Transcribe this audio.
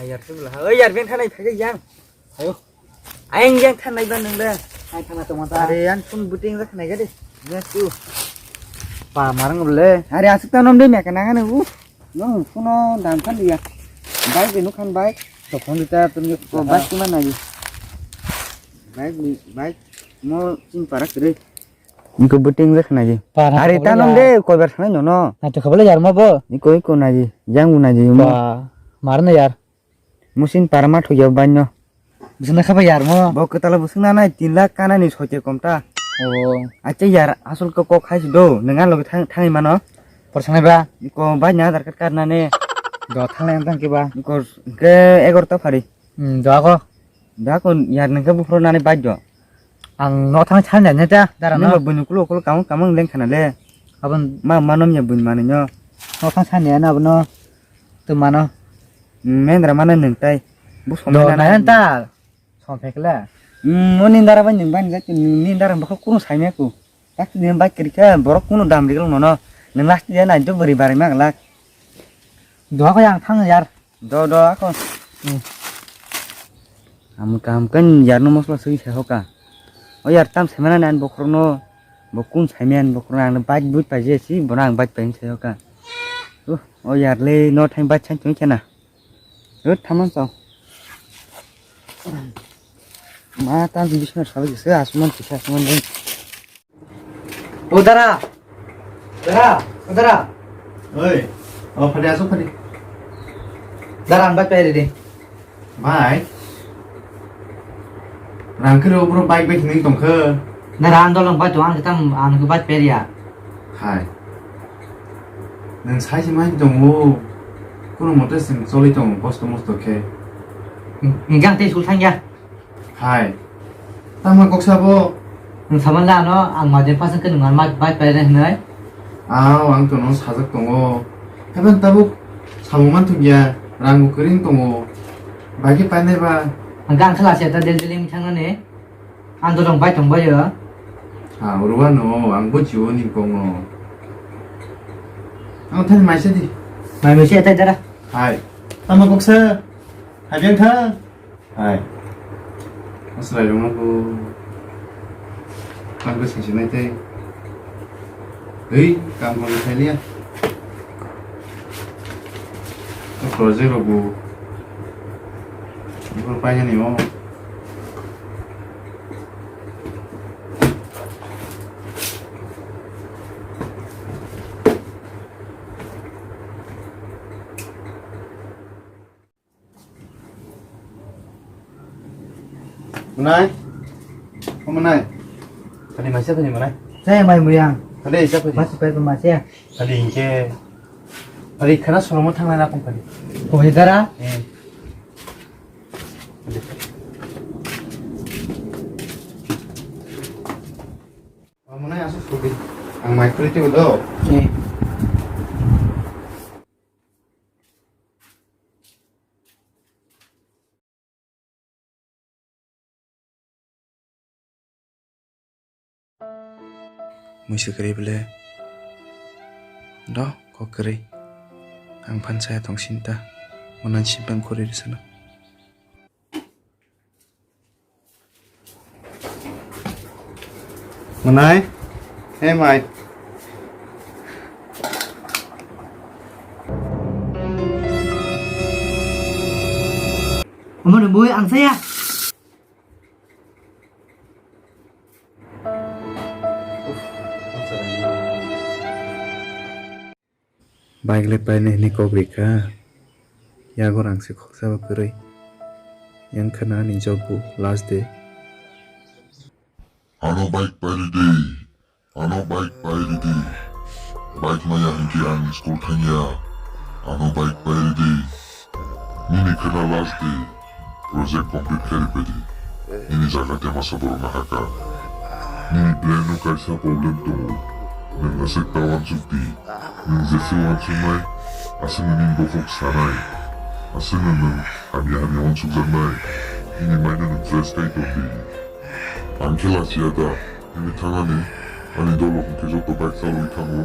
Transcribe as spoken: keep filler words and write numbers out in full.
Yar tu lah. Oi, yar, ben thanai phai yang. Ayo. Ayang yang thanai ba nang le. Hai, thana tongma ta. Are, yang phun buting jak nai gade. Yes, tu. Pa marang le. Are, asuk ta nom de me kana kana u. Nong phuno dam khan dia. Bike de nukhan bike. To phone ta tu ni ko bike tu mana di. Bike, bike mo chin parak re. Niko buting jak nai di. Pa, na Are, to ta nom ya. De, koi bar thanai no no. Na to khabale yar ma bo. Niko, niko nai di. Yang u nai di mo. Pa, mar na yar. Musin parma thukya banyo. Bisingna khaba yarmo. Bo kwtalo bisingna nai tin lakh kanani soite komta. Oh. Acha yar, asol ko kok hai do, nang loge thang, thangwi mano. Porsanai ba? Ko bai na Aadhaar card card nani. Do thanglai ang tang kiba. Ko ke egarota phari. Hmm, do ako. Do ako yar nang ke buphro nani bai do. Ang no thang chan ya ne ta, dara no. Nima buini kulo kulo kamang kamang leng khana le. Abon ma manom ya buini mani no. No thang chan ya na abono. Tu mano. Mendra mana nung tai. Bu somai Do na na nang ta. Som phekla. Hmm, o nindara bai nung bai nung ni nindara bokho kuno saimya ku. Tak ni bai kiri kha borok kuno dam riglo nono. Nung last dia nai do bari bari maglak. Do ko yang thang yar. Do, do, ako. Hmm. Am kam kan yarno mosla sui se hoka. O yar tam semana nan bokhorno, bo kun saiman bokhorno ang bike but paje si, bona ang bike pain se hoka. Uh, o yar le no time bike chan chung chana. Uh, thaman sao. Ma tam bisna sabi se asman kisa asman ding. O dara. Dara. O dara. Oi. O phadi asuk phadi. Dara ang bai peri de. Bai. Rang kiri obro bike bai hinwi tongkha. Na rang dolong bai tong ang tam ang bai peri ya. Hai. Nang sai se mai tongo. Kuno mote sing choli tongo kosto mosto khe. Ngang te sul thang ya. Hai. Tama kok sabo? Nwng saman la ano, ang maje pasang ke nungan mat bai pai re hinai. Aw, ang tono sajak tongo. Haban tabuk samung man thung ya, rang bo kering tongo. Bai ke pai nai ba? Ang khe ang khala se ta Delhi ling thang nani. Ang dorong bai tong bai ya. Ha, urwa no, ang bo jiwo ni kongo. Ang thani mai se di. Mai mai se tai dara. Hai. Tama kok sa? Hai, biang tha. Hai. Asrai rong aku. Kan gue sing sinai tei. Hei, kam kau khai liya. Project rok bu. Ibu pakai ni mo. Manai? O manai? Kani masa kani manai? Saya mai muyang. Kani isa kani? Masih pai masa ya? Kani inke. Kani kana soromo thangnai na kong kani? Kong hidara? Eh. O manai asuk sugi. Ang mai kuri tiyo do. Eh. Muisa kwrwi bwle do kok kwrwi. Ang phan saya tong sinta. Monan simpang khuri rwsano. Manai? He mai. Omo ni bui ang saya. Bike le painai hinwi kok rikha. Yago rang se khoksa bo kwrwi. Yang khana ani job bo last day. Ano bike pai ridi. Ano bike pai ridi. Bike maya hinkhe ang school thangya. Ano bike pai ridi. Nini khana last day. Project complete khe ripedi. Nini jaga de masa borok na haka. Nini brain no kaisa problem tongo. Nwng aswk ta wansuk di. Nwng jesa wansuknai, aswkno nini bokhok sanai. Aswkno nwng hamya hamya wansukjaknai. Nini mind no nwng fresh khai tong di. Ang khe lachiya da. Nini thangani, ani dolo hwnkhe joto bike chalwi thango.